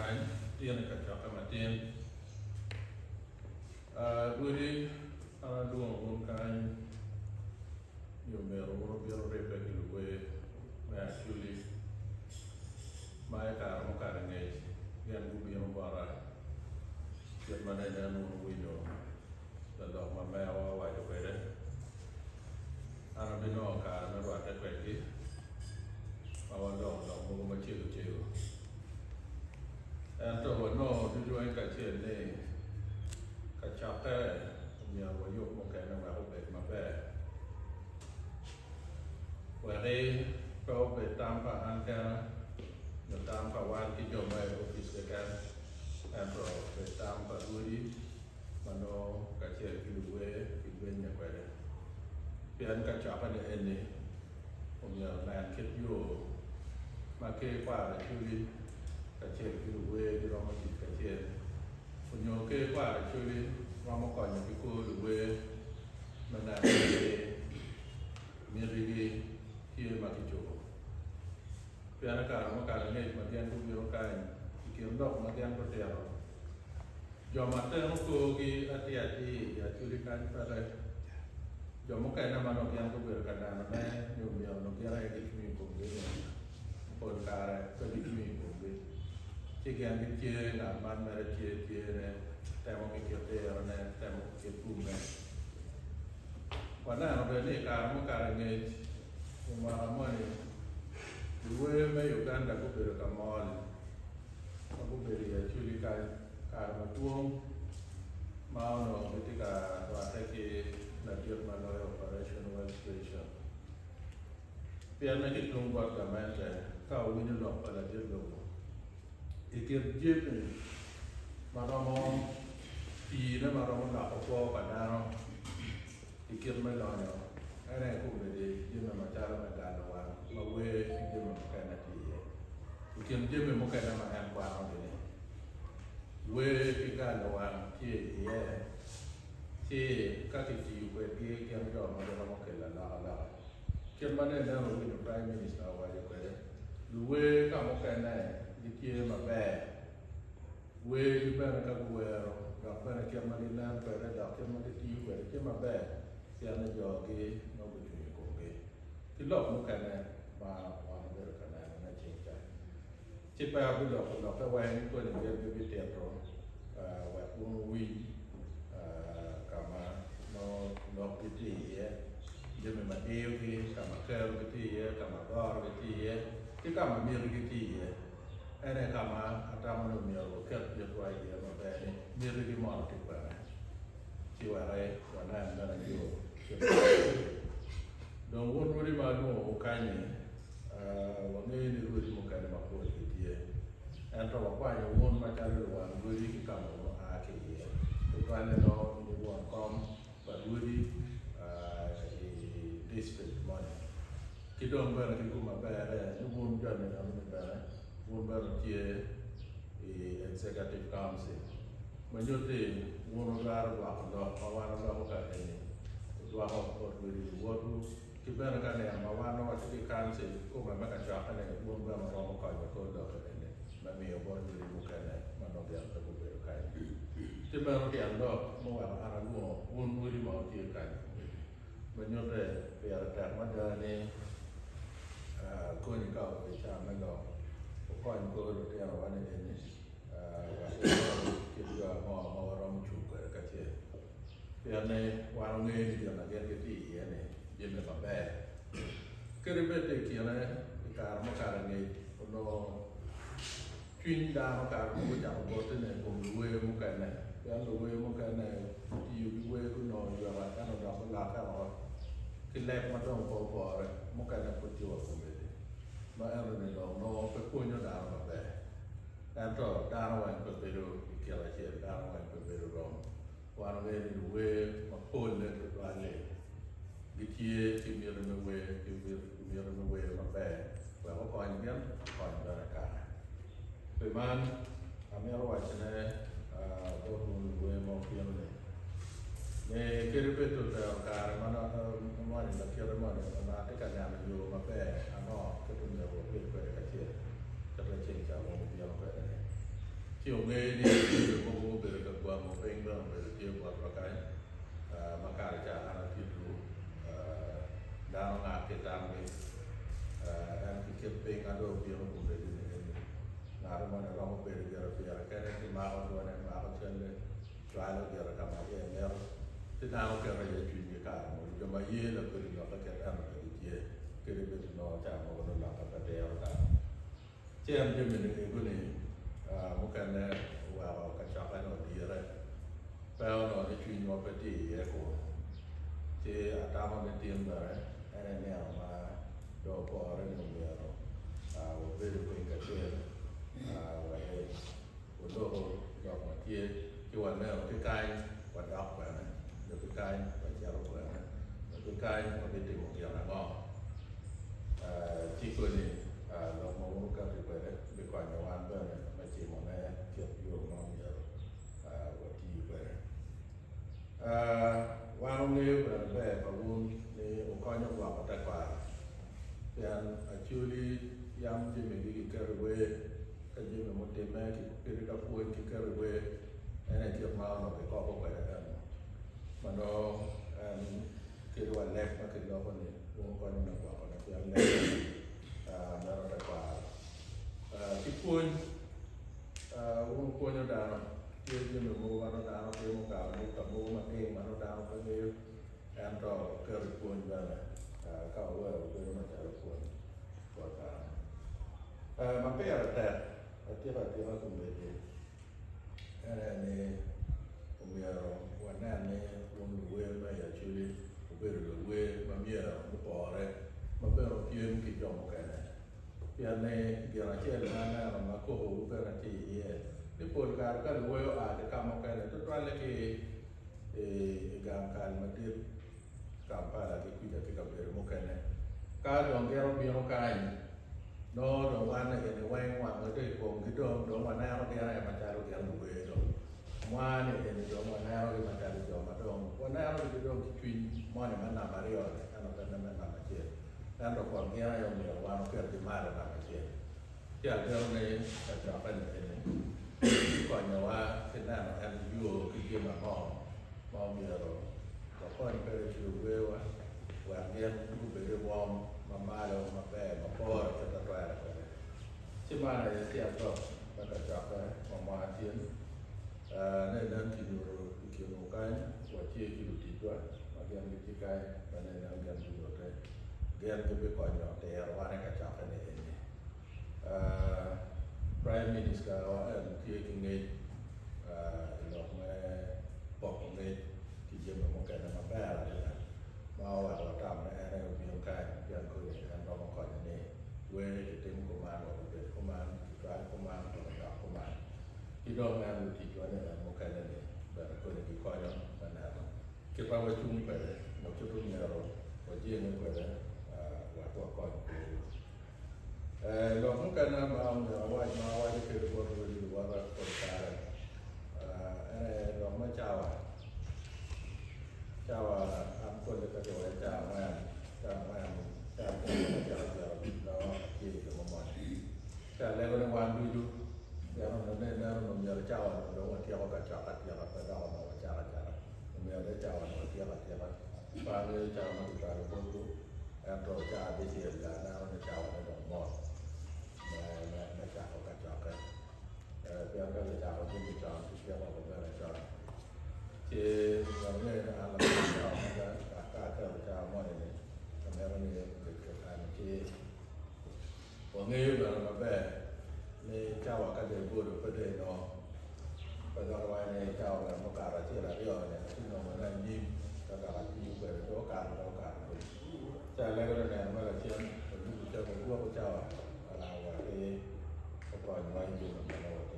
kany tin i kacokke matin. Rwodi an alwongo wun kany ni omyero wun wubin wuribbe ki luwer me Acholi ma i kare mukato angec gin gubino bota kit ma nen wun wuwinyo lalok ma mewa owaco kwede. An abinongo kare me rwatte kwedgi ma waloko lok mogo macego cego. Ento wanongo ducu weng kacel ni kacokke omyero wayub mukene wek obed maber. Weki pe obed tam pa an kena nyo tam pa wan ki jo ma i opic keken, ento obed tam pa rwodi ma nongo kacel ki luwer gigwennye kwede. Pien kacokke-ni eni omyero onen kit yo ma ker kwaro Acholi kacel ki luwer giromo tic kacel, onyo ker kwaro Acholi romo konyo ki kor luwer me neno ni mitigi tye ma kicobo. Pien i kare mukato angec ma gin gubino kany, i kin lok ma gin gutito, Jo ma teno korgi atir atir i Acholi kany peke. Jo mukene ma nongo gin gubedo ka nenone ni omyero onongo gin aye gicung i komgi-ni, pol kare pe gicung i komgi. Ci gin gitye, ngat man mere tye tyene, temo ki kit dirone, temo ki kit gumme. Waneno bene ni i kare mukato angec, i mwaka moni, luwer me Uganda gubedo ka mol ma gubedo i Acholi kany kare madwong ma onongo gitye ka rwatte ki ladit ma loyo Operation Wealth Creation. Pien ni ki tung bot gamente ka owinyo lok pa ladit lobo i kin jami ma romo piine ma romo loko kwo pa dano i kit me lonyo en aye kombeddi jami macalo me galo wang ma wer ki jami mukene tye iye. I kin jami mukene ma en kwanogi-ni, wer ki galo wang tye iye, ci ka kitiyo kwedgi gin jo ma giromo kelo alokaloka. Kit ma nene owinyo Prime Minister owaco kwede, luwer ka mukene gitye maber, wergi bene ka guwero dok bene kit ma ginen kwede dok kit ma gitiyo kwede tye maber pien ni jogi nongo gucung i komgi. Ki lok mukene ma wan wabedo ka nenone ceng ca, ci pe abiloko lokke weng koni gin gibitito wek wun wuwiny ka ma nongo lokgi tye iye, jami ma diyogi, ka ma kerogi tye iye, ka ma gorogi tye iye, ki ka ma mitigi tye iye. En aye ka ma atamo ni omyero waket itwa iye maber ni mitigi mono tye kwene, ci wek wanen bene yo kit ma tye kwede. Dong wun rwodi ma alwongowu kany-nyi, wangeyo ni rwodi mukene mapol gitye, ento wakwanyo wun macalo luwang rwodi ki ka ma wun wua ki iye, tutwalle nongo in i won kom pa rwodi i district moni. Ki dong bene ki gum maberre ni wun joni enoni bene wun bene wutye i executive council ma nyutti wun wutwero dwako lok ma wan waloko ka eni wudwako bot wegi luwotwu ki bene ka nino ma wan nongo watye ki council kikome me kacokke ni wun bene wuromo konyo kor lok eni me miyo bot wegi mukene ma nongo gin pe gubedo kany. Ci meno tyen lok muweko an alwongo wun wegi ma wutye kany. Ma nyutte pire tek mada ni konyi ka obedo ca me lok wukony kor lutinowa ni eni wek wukony kit yo ango ma waromo cung kwede kacel pien ni wan wangeyo ni gin ma gin gitye iye ni jami maber kadi bed ni i kine i kare mukato angec onongo Cwiny dano kare mogo cako botine i kom luwer mukene, pien luwer mukene gutiyo ki wer gunongo yweka ento dok gulokke woko ki leb ma dong pe opore, mukene pud tye wa kombeddi ma enoni dong nongo pe pwonyo dano maber. Ento dano weng pe bedo i kit acel, dano weng pe bedo rom. Wan wangeyo ni luwer mapol-le tutwal-li gitye ki miti me wer ki miti me wer maber wek okony gin, okony bene kare. Pi man, amito wacone bot wun luwer ma wubino-ni ni kadi bed otero kare moni lakite moni onongo atye ka neno yo maber ango kit omyero wabed kwede kacel kit laceng ca wun wubino kwede-ni. Ci onge ni jami mogo mubedo ka gwango piny bene obedo tye botwa kany ma kare ca an atitwu dano ngak ki tamgi en ki kit piny ma dong obino kombeddi ni eni ngat moni romo bedo gire pire kene ci mako dwone mako calle cwalo gire ka ma iye mito ci dano keto iye cwinygi kare mogo jo ma ye lakodi lokke kit eno pe gitye kadi bed nongo ca mogo nongo lokke pe tiro dano. Ci en jami-ni ego-ni mukene oweko kacokke-ni odire, pe onongo ni cwinywa pe tye iye kunu. Ci atamo ni tin bene en aye nino ma dong opore ni omyero wabedo piny kacel wek waloko lok ma tye ci waneno ki kany wadok kwene nyo ki kany wacito kwene nyo ki kany wabitimo gin ango. Ci koni lok ma wun wukati kwede bikonyo wan bene me cimone kit yo ma myero wati kwede. Wan wungeyo bene ber pa wun ni wukonyo gwoko tekwaro, pien Acholi yam jamigi giketo i wer, ka jami mutimme kadi ka pwony kiketo i wer, en aye kit ma onongo kikobo kwede eno ma nongo en Kadi wa leb ma kiloko ni wun wukonyo me gwokone pien leb meno tekwaro. Ki pwony, wun wupwonyo dano. Tye jami mogo ma nongo dano timo kare mogo ka mogo mating ma nongo dano pe ngeyo ento wuketo i pwony bene ka wuwero wubedo macalo pwony bot dano. Ma pire tek atika atika kombeddi En aye ni omyero wanen ni wun luwer me i Acholi wubedo luwer ma myero mupore ma bene wupyem ki jo mukene. Pien ni gin acel ma aneno ma kokowu bene tye iye ni pol kare ka luwer oa ki ka mukene tutwalle ki i gang kal madit Kampala ki kwica ki kabedo mukene ka dong gin obino kany Nongo dong wan eni weng wangwa tye i komgi dong, dong waneno gin aye macalo gin luwer dong. Mwa ni eni dong wanenogi macalo jo ma dong wanenogi ki dong ki cwiny moni me namba aryoni ento pe me namba acel. Ento kon gin aye omyero wan waketgi malo namba acel. Ci ageno ni kacokke ni eni bikonyowa ki neno en yo ki gin ango ma omyero wakony kwede ki luwerwa wek gin gubed i rwom ma malo maber ma pore kit ma twere kwede. Ci man aye tyen lok me kacokke ma mwaka tin ne nen kinyuto i kinwu kany watye ki luticwa ma gin gitye kany ma ne nen gin gunyute gin gibikonyo tiro wan i kacokke ni eni. Prime Minister wa en tye ki ngec i lok me poko ngec ki jami mukene maber adada ma oweko watamo ni en aye obino kany pien kodi en romo konyo ni wer kitim kuman wek obed kuman, kicwal kuman wek odok kuman ki dong en luticwa ni en mukene ni bene kodi gikonyo me neno kit ma wacung kwede nyo kit omyero wajenge kwede wek wakony kwowa. Lok mukene ma omyero awac ma awaco kwede bot wadi luwota pol kare en aye lok me cawa. Cawa an polle ka kiwaco cawa angwen, cawa angwen, cawa angwen me cito acito nongo atye i ka mo moni. Ci alego ni wan ducu pien onongo ni meno onongo myero cawa onongo dong watyeko kacokke atyeka pe dok onongo wacako acaka omyero ni cawa onongo watyeko atyeka. Pe angeyo cawa ma kicwalo botwu. Ento caa abicel aneno ni cawane dong mot me cako kacokke pien ka kicako jami con kityeko woko bene con. Ci myero inge ni an labedo cawa mogo ka aketo cawa moni-ni amito ni obed kakare ci wangeyo bene maber ni cawa ka dong ibolo pe dong inongo. Pe dok iwaco ni cawa bene mukato acel aryoni atye nongone anyim ka dok atiyo kwede dong okato dong okato piny. Ci alego ni nino me lacen wayubo cawa wagwoko cawa wa ki okonywa i jami ma nongo.